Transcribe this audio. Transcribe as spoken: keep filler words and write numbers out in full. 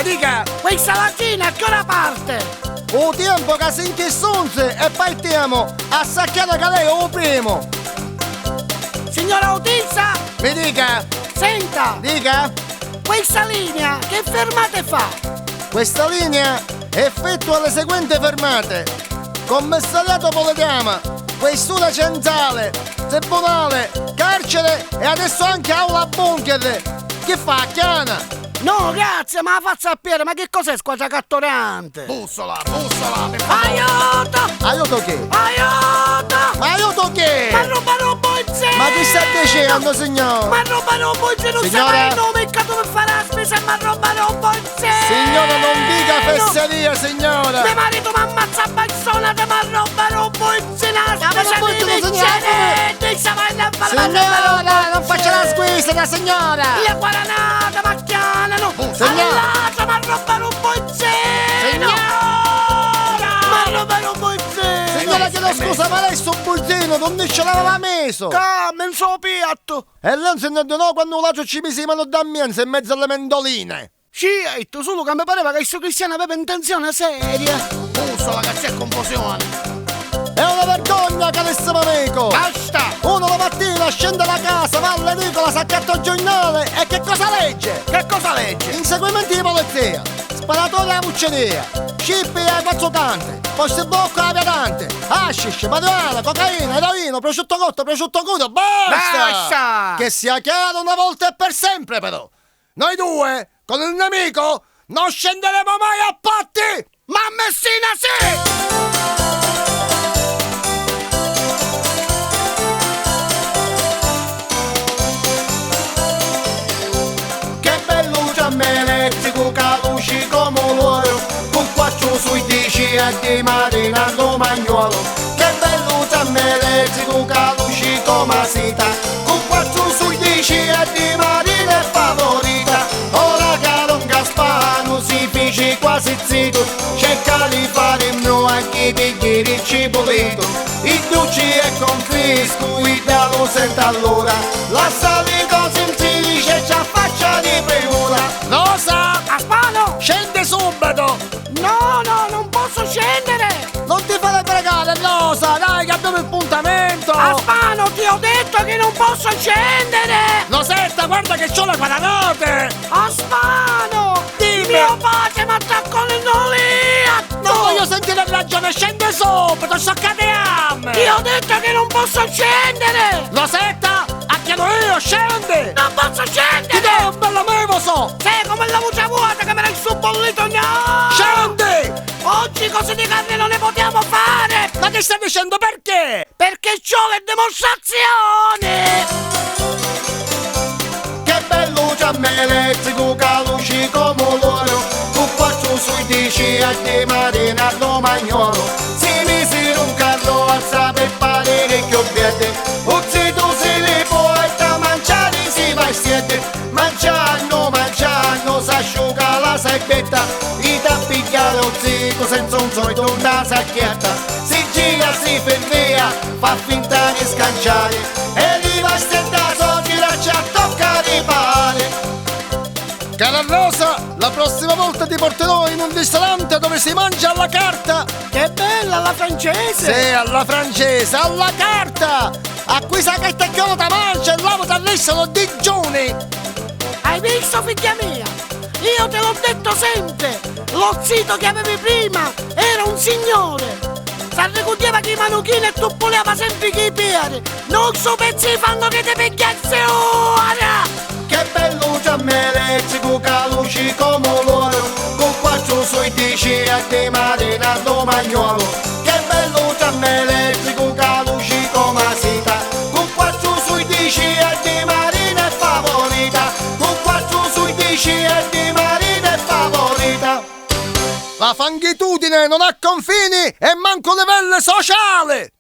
Dica! Questa latina a che ora parte? U tiempu ca si nchisunzi e partiamo a sacchiare ca lei è u primu! Signora Otizza! Mi dica! Senta! Dica! Questa linea che fermate fa? Questa linea effettua le seguenti fermate: commissariato Politeama, questura centrale, tribunale, carcere e adesso anche aula bunker. Chi fa, acchiana? No, grazie, ma la fazzu a piedi, ma che cos'è squadra catturante? Bussola, bussola, per favore. Aiuto! Aiuto chi? Aiuto! Ma aiuto chi? M'arrubbanu un buzzino! Ma chi sta dicennu, signora? M'arrubbanu un buzzino, signora? Stai nome che tu mi farà spesa e m'arrubbanu un buzzino! Signora, non dica fesserie, signora! Mio marito m'ammazza a bazzonate, m'arrubbanu un buzzino! Signora, non faccia la squisita, signora! La guaranata, ma chianano! Signora! All'altra m'arrubbanu un buzzino! Signora! M'arrubbanu un buzzino! Signora, chiedo scusa, ma lei sto buzzino dove ce l'aveva messo? Come, in so piatto? E lei non si ne addenò quando l'altro ci mise i mani da mezzo in mezzo alle mendoline? Sì, hai detto solo che mi pareva che sto cristiano aveva intenzione seria. Bussola, che c'è confusione! È una vergogna, carissimo amico! Basta! Uno la mattina scende da casa, va all'edicola, s'accatta il giornale e che cosa legge? Che cosa legge? Inseguimenti di polizia, sparatoria alla Mucceria, scippi ai quattro canti, posti blocco alla Viadante, hashish, marijuana, cocaina, eroina, prosciutto cotto, prosciutto crudo, basta! Basta! Che sia chiaro una volta e per sempre, però! Noi due, con il nemico, non scenderemo mai a patti! Ma a Messina sì! Che bellu tram elettricu ca luci comu l'oru, cu quattru sudici e di marina romagnolo. Che bellu tram elettricu ca luci comu a sita, cu quattru sudici e di marina è favorita. Ora ca don Gaspanu si fici quasi zitu, cerca di fari un anche pigghieri cipulitu. I duci e confiscu, i da lu senta allora, lassa li cosi in trice, ci affaccia di premura. Rosa! Gaspano! Scendi subito! No, no, non posso scendere! Non ti fare pregare, Rosa, dai che abbiamo appuntamento! Gaspano, ti ho detto che non posso scendere! Rosetta, guarda che c'ho le quadranote! Gaspano! Dimmi! Mio padre mi attaccò nel letto! Non voglio sentire ragione, scendi subito, sciocca di amme! Ti ho detto che non posso scendere! Rosetta, acchiano io, scendi! Non posso scendere! Ti do un bello mevoso! Sì, come la voce vuota che me l'hai su bollito, no! Scendi! Oggi cose di carne non ne possiamo fare! Ma che stai dicendo? Perché? Perché ci vuole dimostrazione! Che bellu tram elettricu ca luci comu l'oru, cu quattru sudici e di marina romagnolo. Si misiru un carro alza per parere più verde, u zitu si li porta a mangiare si va e siede. Manciannu, manciannu, s'asciuga la sagghietta, i da pigghiare u zitu senza un solito una sacchetta. Si gira, si fermea, fa finta di scanciare, e li vastetta so gira ci tocca ripare. Cara Rosa, la prossima volta ti porterò in un ristorante dove si mangia alla carta. Che bella, alla francese! Sì, alla francese, alla carta! A quisa che te chiudo da mancia e lavo da lissano digiuni! Hai visto, figlia mia? Io te l'ho detto sempre, lo zito che avevi prima era un signore! S'arricugghieva chi manuchini e tuppuliava sempre chi pieri! Non su pezzi di fango che ti pigghiazzi ora! Che bellu tram elettricu ca luci comu l'oru, cu quattru sudici e di marina romagnolo. Che bellu tram elettricu ca luci comu a sita, cu quattru sudici e di marina è favorita, cu quattru sudici e di marina è favorita. La fanghitudine non ha confini e manco livelli sociali!